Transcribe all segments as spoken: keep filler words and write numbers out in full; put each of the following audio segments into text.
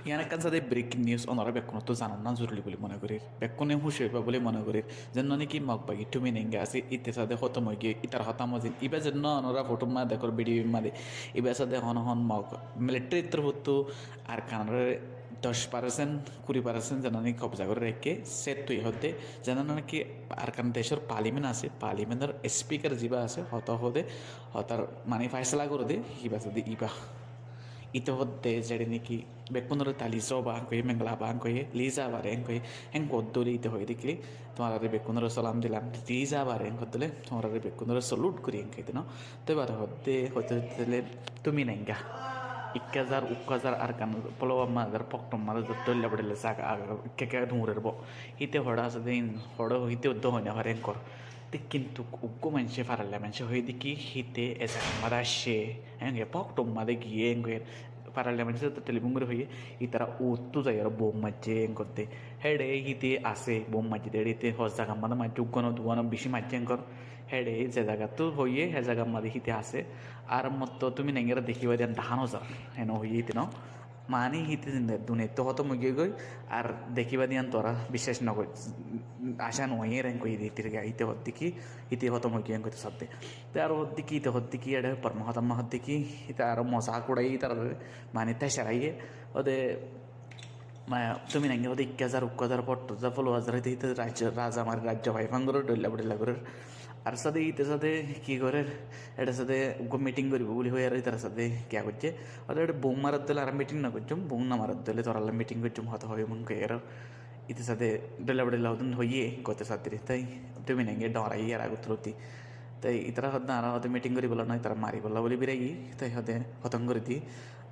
Yián ekkán sáde breaking news, onora bekkúnottú zananná zoruri buli mone gorír. Bekkúne húci óiba buli mone gorír. Zennán niki Mog bagi Tumi Nainga asé, íte sáde hótom óigiyoi, ítar hotá mozin. Íba zennán onora fotór mazé dekór, video mazé, íba sáde hon hon Mog military torfóttu Arkanore doc percent, kuri percent zennán niki kobza gorí raikké, set tui hoódde, zennán niki Arkan decór parliament asé, parliamentor speaker ziba asé, hotá hoóde, hotar mani faisala goróde, íba sáde íba. Íte hoódde zeçé niki bekkúnore tali zobá hoiyé, mengla bá hoiyé, li zabare hoiyé, héen hoódde íte hoiyé dekíle, tuáñrare bekkúnore salam dilam, li zabare hoódde, tuáñrare bekkúnore salute gorí hoiyé de no. Te ibare hoódde, hoódde Tumi Nainga. Ikká zar, ukká zar, Arkan follower mazé zar, Poktom mazé zar, dóilla bodilla zaga, aga, ikká ikká duñror bo. Íte hoçé asé de, hoçé íte uddo hoói no fare héen gorí. Te kintu uggwá maincé, faralla maincé hoiyé de ki, íte e zagar mazé aiccé, héen, Poktom mazé giyé, héen, faralla maincé to telefon gorí hoiyé, ítara uttú zai aró bom maijjé, héen gorí de. Héçe íte asé, bom maijjé de, héçe íte hon zagar mazé maijjé, uggwá no, duwá no, bicí maijjé, héen gorí. Héçe ze zagattú hoiyé, hé zagar mazé íte asé. Ar mottor Tumi Naingare dekíba de yián dahá no zar, héen hoiyé íte no. Mani íte zinde duniyaittú hótom óigiyoi, ar dekíba de yián tuáñra biccác no gorí, acá no óiye, héen hoiyé de íte, íte hoódde ki, íte hótom óigiyoi héen hoité sáde. Te aró hoódde ki, íte hoódde ki, eçé forma hotá mazé hoódde ki, íte aró mozak uçáiye ítarare, mani tecaraiyé, óde, ma-, Tumi Nainga hoódde ikká zar, ukká zar, Poktom zar, follower zar, íte, íte raijjo, raza mari raijjo fai fán gorér, dóilla bodilla gorér. Ar sáde íte sáde ki gorér, eçé sáde uggwá meeting goríbo buli hoi, ar ítarar sáde kiya goijjé. Óde eçé bom maredde óile añára meeting no goijjum, bom no maredde óile tuáñrallar meeting goijjum, hotá hoiyum héen gorí. Íte sáde dóilla bodilla hodún hoiyé, goité sáde, te Tumi Nainga dhoraiyé ar agottu loti. Te ítara hoódde añára hoódde meeting goríbolla no, ítara maribolla buli beraiyé, te hoódde hótom gorí di.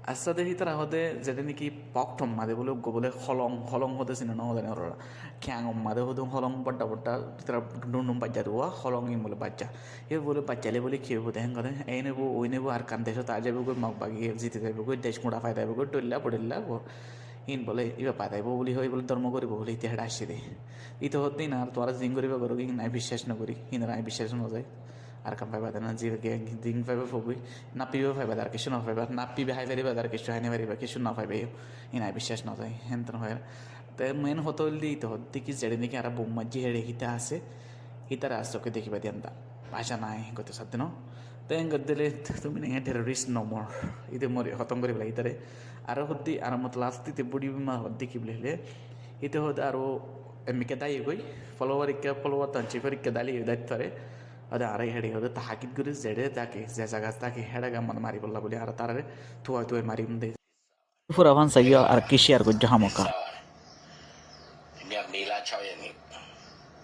Ar sáde ítara hoódde zeçé niki Poktom mazé bóle uggwá bóle holong, holong hoódde sino no zani ónora. Kiyangor mazé hoódde holong bodda bodda, ítara dum dum baijja duwa, holong in bóle baijja. Íba bóle baijjaile bóle ki óibo de héen gorí, ein óibo, oin óibo, Arkan decót ai zaibogói, Mog bagi ziti zaibogói, dec gura fai zaibogói, dóilla bodilla go. Ín bóle íba fai zaibo buli hoi bóle dormo goríbo buli íte héçe aiccé de. Íte hoódde ín ar tuáñra ziín goríba goró, ín añí biccác no gorí, ínore añí biccác no zai. Arkan faiba de na, ziba ki, ziín faiba fobói, naffiba faiba de, ar kessú no faiba, naffiba hái fariba de, ar kessú hái no fariba, kessú no faiba yó, ín añí biccác no zai, héen to no hoiyé. Te main hotá óilde íte hoódde ki, zeçé niki añára bom maijjí héçe íte asé, ítare astokke dekíba de yián dahá, acá nai, goité sáde no. Te héen gorí dile Tumi Nainga terrorist no more, íte mori hótom gorí félaiye ítare. Aró hoódde, aró mot last íte bódi bima hoódde ki buli hoilé, íte hoódde aró emikká daiye goi, follower ikká, follower tan cifar ikká daile dait fare. Óde añára héçe óde tahakik gorí zeçé táke, ze zagat táke, héçe zagar mazé maribolla buli añára tarare tuwai tuwai marim de. Fura fan saiyo ar ki share goijjo hámaka. ဒီနေ့က မေလ ခြောက်ရက်နေ့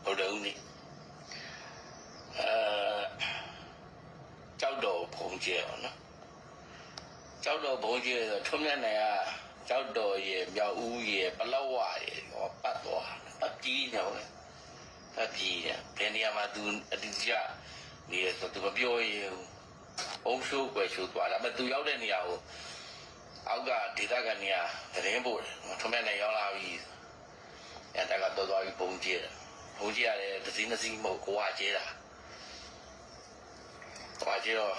ဗုဒ္ဓဟူးနေ့။ အဲ၊ ကျောက်တော် ဗုံးကြဲပေါ့နော်။ ကျောက်တော် ဗုံးကြဲဆို ထွန်းမြတ်နိုင်က ကျောက်တော်ရယ်၊ မြောက်ဦးရယ်၊ ပလက်ဝရယ်၊ ဟို ပတ်သွားတာ၊ ပတ်ပြေးနေတာပေါ့နော်။ ပတ်ပြေးနေတာ။ ဘယ်နေရာမှာ သူအတိအကျနေလဲဆို သူမပြောရဲဘူး။ အုပ်ချုပ်ကွယ်ဆိုသွားတာ။ ဒါပေမဲ့ သူရောက်တဲ့နေရာကို အောက်ကဒေသခံတွေက သတင်းပို့တယ်။ ထွန်းမြတ်နိုင်ရောက်လာပြီ။ အဲ၊ တပ်ကသွားသွားပြီး ဗုံးကြဲတာ။ ဗုံးကြဲရတယ်။ တစ်စီးနှစ်စီးမဟုတ်ဘူး။ ဟိုဟာကြဲတာ။ ဟိုဟာကြဲတော့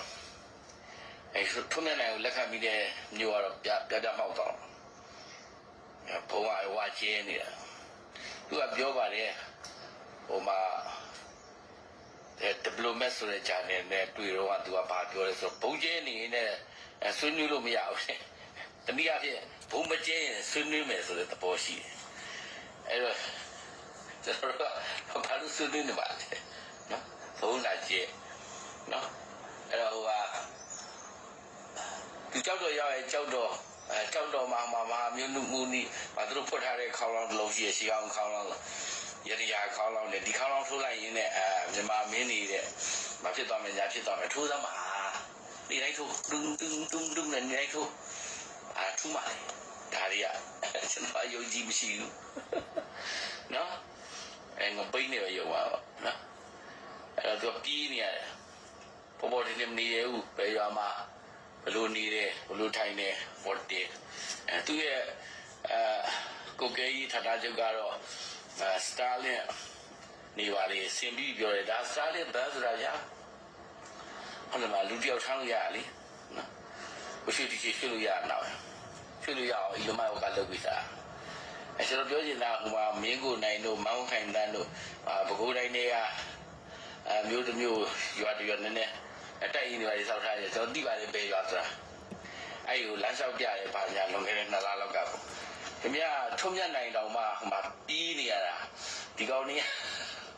အဲ၊ ထွန်းမြတ်နိုင်ကို လက်ခံပြီးတဲ့မြို့ကတော့ ပြ၊ ပြပြမှောက်သွားတာ။ အဲ၊ ဗုံးက ဟိုဟာကြဲနေတာ။ သူကပြောပါတယ်။ ဟိုမှာ အဲ၊ Diplomat ဆိုတဲ့ channel နဲ့တွေ့တော့ သူကဘာပြောလဲဆိုတော့ ဗုံးကြဲနေရင်နဲ့ အဲ၊ ဆွေးနွေးလို့မရဘူးတဲ့။ တနည်းအားဖြင့် ဗုံးမကြဲရင် ဆွေးနွေးမယ်ဆိုတဲ့သဘောရှိတယ်။ အဲတော့ ကျွန်တော်တို့က ဘာလို့ဆွေးနွေးနေမှာလဲနော်။ ဗုံးလာကြဲနော်။ အဲတော့ ဟိုဟာ သူကျောက်တော်ရောက်ရင် ကျောက်တော်၊ အဲ၊ ကျောက်တော်မှာ မဟာ၊ မဟာမင်းမုနီမှာ သူတို့ဖွင့်ထားတဲ့ ခေါင်းလောင်းတစ်လုံးရှိတယ်။ ရှီးဟောင်းခေါင်းလောင်းလို့၊ ရတ္တရာခေါင်းလောင်းနဲ့ ဒီခေါင်းလောင်းထိုးလိုက်ရင်နဲ့ အဲ၊ မြန်မာမင်းတွေတဲ့ ဘာဖြစ်သွားမယ် ညာဖြစ်သွားမယ် ထိုးသမ်းပါ။ နေ့တိုင်းထိုး၊ တုံတုံတုံတုံနဲ့ နေ့တိုင်းထိုး။ အာ၊ ထူးမှလေ။ ဒါတွေက ကျွန်တော်အယုံကြည်မရှိဘူးနော်။ အဲ၊ ငပိန်းနေပဲယုံပါပေါ့နော်။ အဲတော့ သူကပြေးနေရတယ်။ ပေါ်ပေါ်ထင်ထင်မနေရဲဘူး။ ဘယ်ရွာမှာ ဘယ်လိုနေတယ်၊ ဘယ်လိုထိုင်တယ်၊ ပေါ်တယ်။ အဲ၊ သူ့ရဲ့၊ အဲ၊ ကွပ်ကဲရေးဌာနချုပ်ကတော့၊ အဲ၊ Starlink နေပါလေ၊ ဆင်ပြီးပြောတယ်။ ဒါ Starlink ဘတ်ဆိုတာဗျာ။ ဟုတ်တယ်မလား၊ လူတစ်ယောက်ထမ်းလို့ရတာလေနော်။ ကိုရွှေတချေရွှေ့လို့ရတာနော်။ တွေ့လို့ရအောင် Elon Musk ကလုပ်ပေးထားတာ။ အဲ ကျွန်တော်ပြောချင်တာက ဟိုမှာ မင်းကိုနိုင်တို့ မန်းကိုခိုင်သန်းတို့ အာ ပဲခူးတိုင်းထဲက အာ မြို့တစ်မြို့ ရွာတစ်ရွာ နည်းနည်း အ တပ်ရင်းတွေ ဘာတွေ ဆောက်ထားတယ်။ ကျွန်တော်သိပါတယ် ဘယ်ရွာဆိုတာ။ အဲ့ဒီကို လမ်းလျှောက်ပြတယ် ဘာညာ လွန်ခဲ့တဲ့ နှစ်လလောက်ကပေါ့။ ခင်ဗျား ထွန်းမြတ်နိုင်တောင်မှ ဟိုမှာ ပြေးနေရတာ။ ဒီကောင်တွေက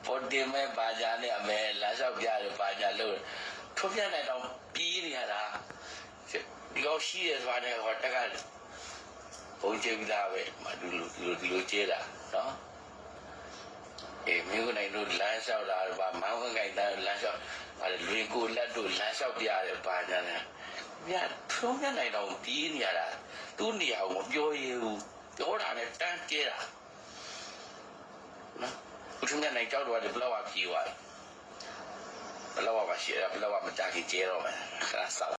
ပေါ်တင်မဲ့ ဘာညာနဲ့ အမဲ လမ်းလျှောက်ပြတယ် ဘာညာလုပ်တယ်။ ထွန်းမြတ်နိုင်တောင် ပြေးနေရတာ။ ဒီကောင်ရှိတယ်ဆိုတာနဲ့ ဟို တပ်က ဗုံးကျဲပြီးသားပဲ။ ဒီလို ဒီလို ဒီလိုကျဲတာနော်။ အေး မင်းကိုနိုင်တို့ လမ်းလျှောက်တာတို့ ဘာ မန်းကိုခိုင်သန်းတို့ လမ်းလျှောက် ဘာလဲ လွင်ကိုလတ်တို့ လမ်းလျှောက်ပြတယ် ဘာညာနဲ့။ ခင်ဗျား ထွန်းမြတ်နိုင်တောင် ပြေးနေရတာ။ သူ့နေရာကို မပြောရဲဘူး။ ပြောတာနဲ့ တန်းကျဲတာနော်။ ဦးထွန်းမြတ်နိုင် ကျောက်တော်ကနေ ပလက်ဝပြေးသွားတယ်။ ပလက်ဝမှာရှိတယ်။ ပလက်ဝ မကြာခင်ကျဲတော့မယ်။ ခဏစောင့်